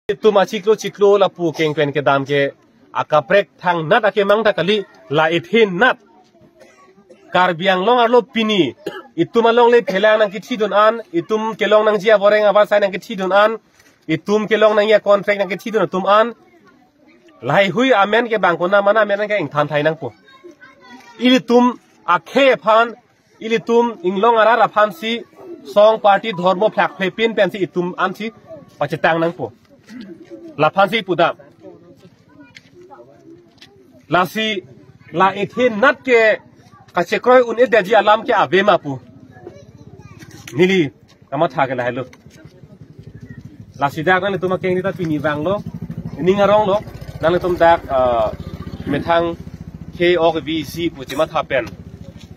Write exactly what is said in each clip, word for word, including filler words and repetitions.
Itum achiklo chiklo lapu keng pen kedam ke akaprek thangnat akemang ta kali, la ethenat. Karbi Anglong arlo pini itum alongle phelang nangkethidun an, itum kelong nangji avoreng avarsai nangkethidun an, itum kelong nangji acontract nangkethidun atum an, lahai hui amen ke bang konat mana amen ke ingthan thai nangpo. Ilitum akhei aphan, ilitum inglong arat aphansi song party dhormo phlak phepin pensi itum ansi pachetang nangpo. Laphansi pudam. Lasi la ethenat ke kachekroi un-edetji alam ke ave ma pu neli kamatha ke lahelo. Lasi dak nanglitum akeng nita pini vanglo, ning aronglo, nanglitum dak, ah, methang khei ok vi isi pu chematha pen,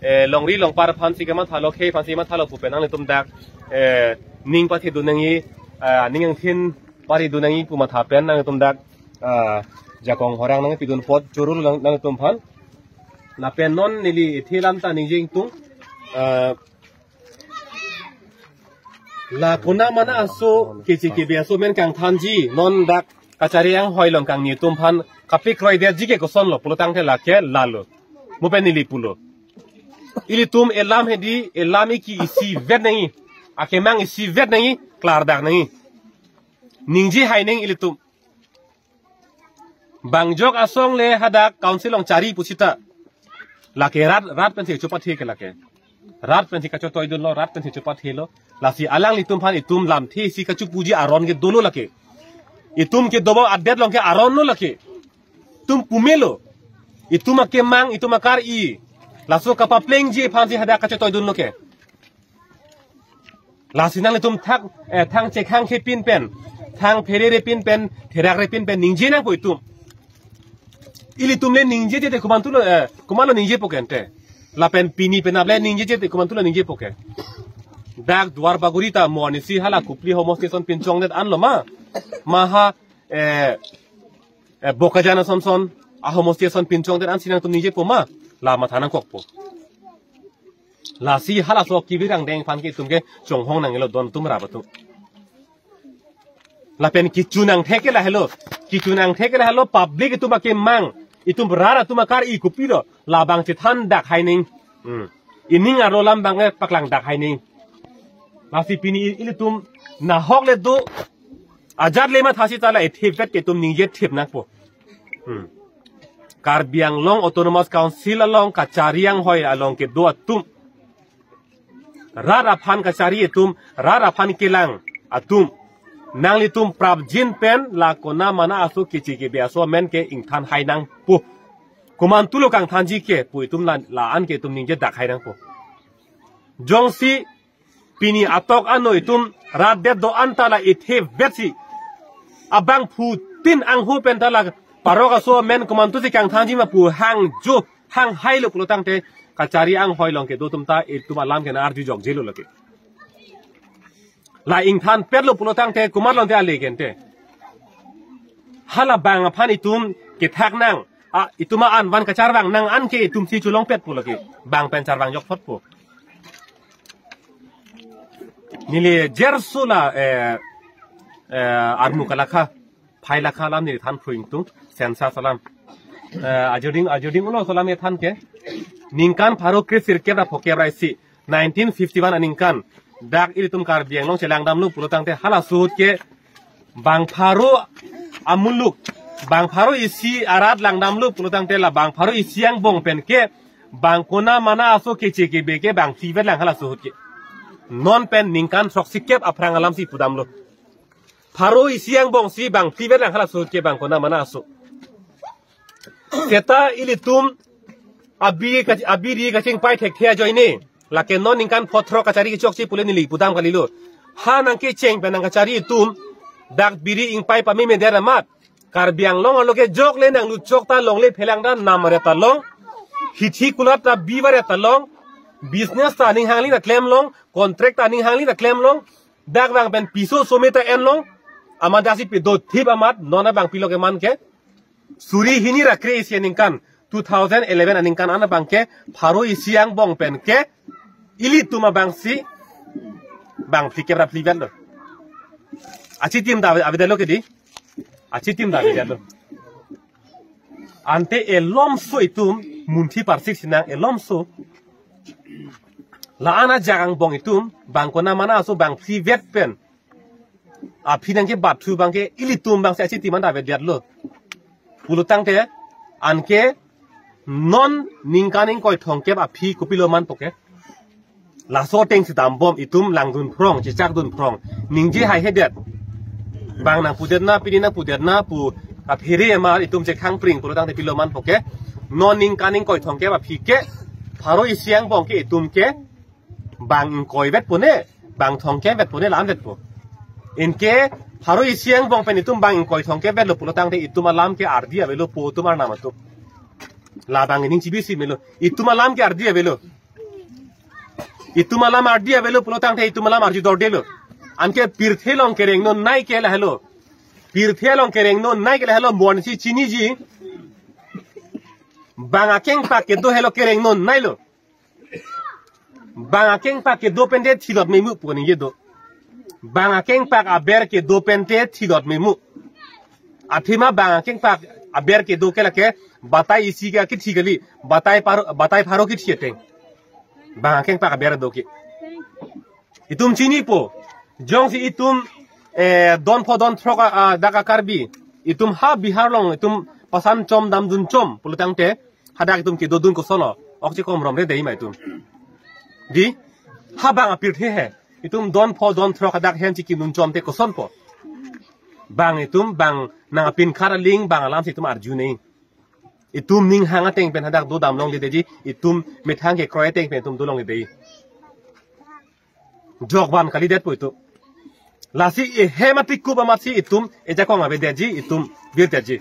eh, longri longpar aphansi kemathalo, khei aphansi mathalo pu pen nanglitum dak, eh, ning pathedun nangji, ah, ning angthin paridun nangji pu matha pen nanglitum dak, ah, jakong horang nangpidun apot choro lang nanglitum aphan. Lapen non neli ethe lam ta ningje ingtung, ah, la konat mana aso keche kebe aso amen kangthanji, non dak kachari anghoi along kangni atum aphan kapekroidetji ke kosonlo pulotangte lake lalo. Mo pen neli pulo. Ilitum elam hedi, elam iki isivet nangji, akemang isivet nangji, klardak nangji. Ningje hai nangji ilitum. Bang jok asong le hadak council along chari pusita. Lake rat, rat pensi chopathe ke lake. Rat pensi kachotoidunlo, rat pensi chopathelo. Lasi alanglitum aphan itum lamthe isi kachopuji aron ke dolo lake. Itum ke dobom adet along ke aron lo lake. Itum pumelo. Itum akemang, itum akar-i. Laso kapaplengji aphansi hadak kachotoidunlo ke. Lasi nanglitum thak, eh, thang chekhang khepin pen, thang phererepin pen, therakrepin pen ningje nangpo itum. Ilitum le ningjeje te komantulo, eh, komanlo ningjepo ke ante. Lapen pini penap le ningjeje te komantulo ningjepo ke. Dak Duar Bagori ta mo anisi hala Kopili homosti ason pinchongdet anlo ma. Maha, eh, eh, Bokajan asonson ahomosti ason pinchongdet ansi nangtum ningjepo ma. La matha nangkokpo. Lasi halaso kevir angdeng aphan ke itum ke chonghong nangjilo don atum rap atum. Lapen kechun angthek ke lahelo. Kechun angthek ke lahelo, public itum akemang, itum rat atum akar-i kopi do, labang chethandak hai nangji. Hmm. Ining arlo alam abang ke paklangdak hai nangji. Lasi pini ilitum nahok le do, ajat le mathasi ta la ethepet ke itum ningje thep nangpo. Hmm. Karbi Anglong Autonomous Council along kachari anghoi along kedo atum, rat aphan kachari atum, rat aphan kelang atum, nanglitum prapjin pen la konat mana aso keche kebe aso amen ke ingthan hai nangpo. Komantulo kangthanji ke pu itum la, la-an ke itum ningjedak hai nangpo. Jongsi pini atok ano itum rat det do-an ta la ethepetsi abangphutin angho pen ta la parok aso amen komantusi kangthanji ma pu hangjo, hang hailo pulotangte kachari anghoi along kedo atum ta itum alam ke nang-arjujokjelo lake. La ingthanpetlo pulotangte komat along te ale ke ante. Halabang aphan itum kethak nang, a, itum a-an van kacharvang nang an ke itumsi cholongpetpo lake. Bang pen charvangjok photpo. Neli jerso la, eh, eh, armu kalakha, phai lakha alam neli than phru ingtung, census alam. Eh, ajoding, ajoding ulo aso alam ethan ke. Ningkan pharo kre sirkep ra phokep ra isi, nineteen fifty-one aningkan. Dak ilitum Karbi Anglong chelangdamlo pulotangte halaso ahut ke bang pharo amuluk, bang pharo isi arat langdamlo pulotangte la bang pharo isi angbong pen ke bang konat mana aso keche kebe ke bang phlivet lang halaso ahut ke. Non pen ningkan throksikep aphrang alamsi pudamlo. Pharo isi angbongsi bang phlivet lang halaso ahut ke bang konat mana aso. Seta ilitum abiri ka-, abiri kachingpai thekthe ajoine. Lake non ningkan phothrok kachari kechokche pule neli pudam kalilo. Ha nangkecheng pen nangkachari atum dak biri ingpai pameme der amat, Karbi Anglong arlo ke jok le nanglut chok ta longle phelang ta nam aret ta long, hithi kulat ta bi varet ta long, business ta aning hangli ta klem long, contract ta aning hangli ta klem long, dak bang pen piso some ta en long, amat daksi pedo thip amat, non abang pilo ke man ke. Suri hini ra kre isi aningkan, two thousand eleven aningkan an abang ke, pharo isi angbong pen ke, ilitum abangsi, bang phlikep ra phlivet lo. Achitim ta ave-, avedetlo ke di. Achitim davedetlo. Ante elomso itum munthi parsik sinang elomso. La-an ajak angbong itum bang konat mana aso bang privet pen aphi nangkebatthu abangke ilitum abangsi achitim an davedetlo. Pulotangte anke non ningkan ingkoi thomkep aphi kopilo manpo ke. Laso ateng si dambom itum langdun phrong, chechakdun phrong. Ningje haihedet. Bang nangpudetna, pini nangpudetna pu aphere amar itum chekhangpring pulotangte pilo manpo ke. Non ningkan ingkoi thomkep aphi ke pharo isi angbong ke itum ke bang ingkoi vetpo ne, bang thomkep vetpo ne, la-an vetpo. Anke pharo isi angbong pen itum bang ingkoi thomkep vetlo pulotangte itum alam ke ardi avelo po atum arnam atum. Labang ining chibi si melo. Itum alam ke ardi avelo. Itum alam ardi avelo pulotangte itum alam arju dordelo. Anke pirthe along kereng non nai ke lahelo. Pirthe along kereng non nai ke lahelo, bonsi chiniji. Bang akengpak kedo helo kereng non nailo. Bang akengpak kedo pente thilot memu pu ningje do. Bang akengpak aber kedo pente thilot memu. Athema bang akengpak aber kedo ke lake batai isi ke kithi kali, batai pharo, batai pharo kithi ateng. Bang akengpak aber do ke. Itum chinipo. Jongsi itum, eh, don pho don throk a, a, dak akarbi. Itum ha Bihar along itum pasan chom damdun chom pulotangte hadak itum kedodun kosonlo. Ok chikom romre dei ma itum. Di? Ha bang apirthe he. Itum don pho don throk hadak hem chikimdun chomte kosonpo. Bang itum bang nangpinkhat aling bang alamsi itum arju nei. Itum ning hang ateng pen hadak dodam longledetji, itum methang kekroi ateng pen itum dolongledetji. Jokvan kalidetpo itum. Lasi ehem atikup amatsi itum ejakong avedetji, itum virdetji.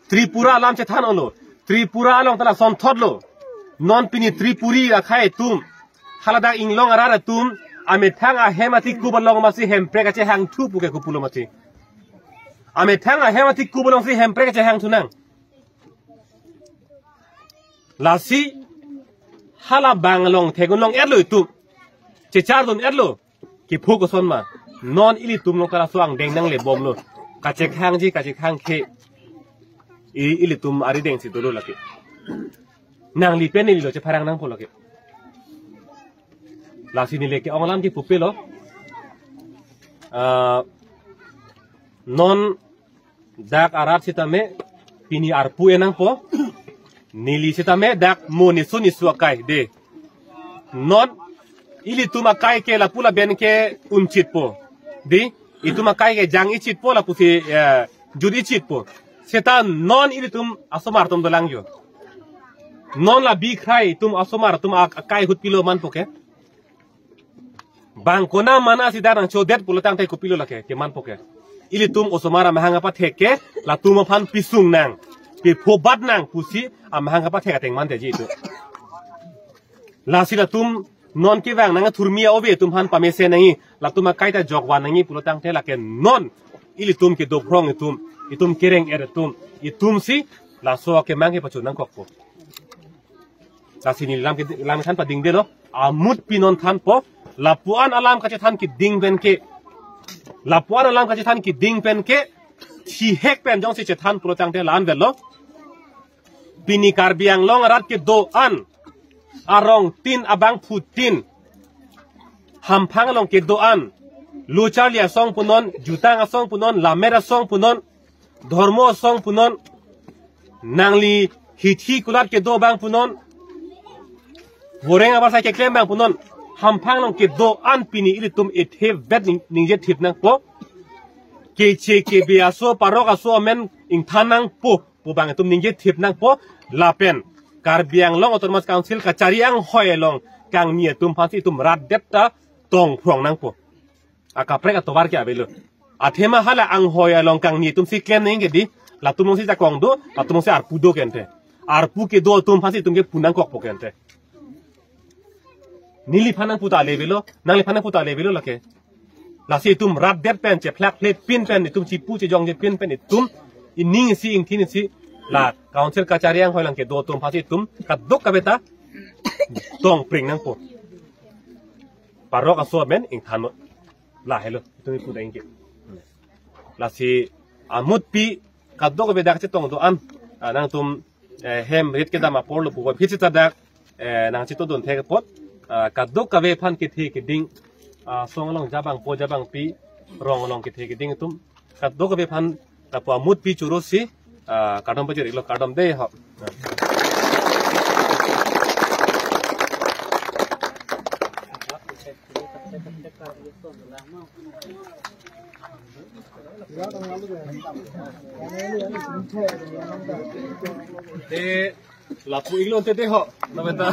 Tripura alam chethan olo. Tripura along ta lasonthotlo. Non pini Tripuri akhei atum, haladak inglong arat atum, amethang ahem atikup along amatsi Hemprek kachehangthu pu ke kopulo amatsi. Amethang ahem atikup alongsi Hemprek kachehangthunang. Lasi hala bang along theklong etlo itum. Chechardun etlo. Kiphu koson ma. Non ilitum along kalaso angdeng nanglebomlo. Kachekhangji kachekhangkhe. I, ilitum arideng si dolo lake. Nangli pen nelilo chepharang nangpo lake. Lasi neli ke-ong alam kipupelo. Ah, non dak arat sitame pini arpu enangpo. Neli sitame dak mo nisu nisu akai de. Non ilitum akai ke lapu laben ke unchitpo. Di, itum akai ke jang ichitpo lapusi, eh, jut ichitpo. Seta non ilitum asomar atum dolang jo. Non la bikhrai itum asomar atum ak-, akai ahut pilo manpo ke. Bang konat mana si dak nangchodet pulotangte kopilo lake, kemanpo ke. Ilitum osomar amahang apathek ke, latum aphan pisung nang, piphobat nang pusi amahang apathek ateng mandetji itum. Lasi latum non kevang nang thurmi ove atum aphan pamesen nangji, latum akai ta jokvan nangji pulotangte lake non ilitum kedo phrong itum, itum kereng er itum, itumsi laso akemang kepachun nangkokpo. Lasi neli lam ke, lam than padingdelo. Amut pinon thanpo. Lapu-an alam kachethan keding pen ke. Lapu-an alam kachethan keding pen ke. Thihek pen jongsi chethan pulotangte la-an velo. Pini Karbi Anglong arat kedo-an. Arongtin abangphutin. Hamphang along kedo-an. Lo charli asong punon, jutang asong punon, lammet asong punon. Dhormo asong punon, nangli hithi kulat kedo abang punon, voreng abarsai keklem abang punon, hamphang along kedo-an pini ilitum ethe vet ning-, ningje thip nangpo. Keche kebe aso parok aso amen ingthan nangpo pu abang itum ningje thip nangpo. Lapen Karbi Anglong Autonomous Council kachari anghoi along kangni atum aphansi itum rat det ta tong phrong nangpo. Akaprek atovar ke avelo. Athema hala anghoi along kangni atumsi klem nangji ke di, latum alongsi jakong do, latum alongsi arpu do kente. Arpu kedo atum aphansi itum ke pu nangkokpo kente. Neliphan nangpu ta le avelo, nangliphan nangpu ta le avelo lake. Lasi itum rat det pen, chephlak phlepin pen, itum chipu chejongje pin pen, itum ining isi ingthin isi, la council kachari anghoi along kedo atum aphansi itum kadokave ta tong pring nangpo. Parok aso amen ingthan non. Lahelo, itum ipu dai ke. Lasi amutpi kadokave dak chetong do-an, ah, nangtum, eh, hem rit kedam apor lo puvoiphit seta dak, eh, nangchetongdun thek apot, ah, kadokave aphan kethe keding, ah, song along jabang po jabangpi, rong along kethe keding atum kadokave aphan lapu amutpi choro si, ah, kardom pajir-iklo, kardom dei ho. Te lapu-iklo te dei ho. Nabeta.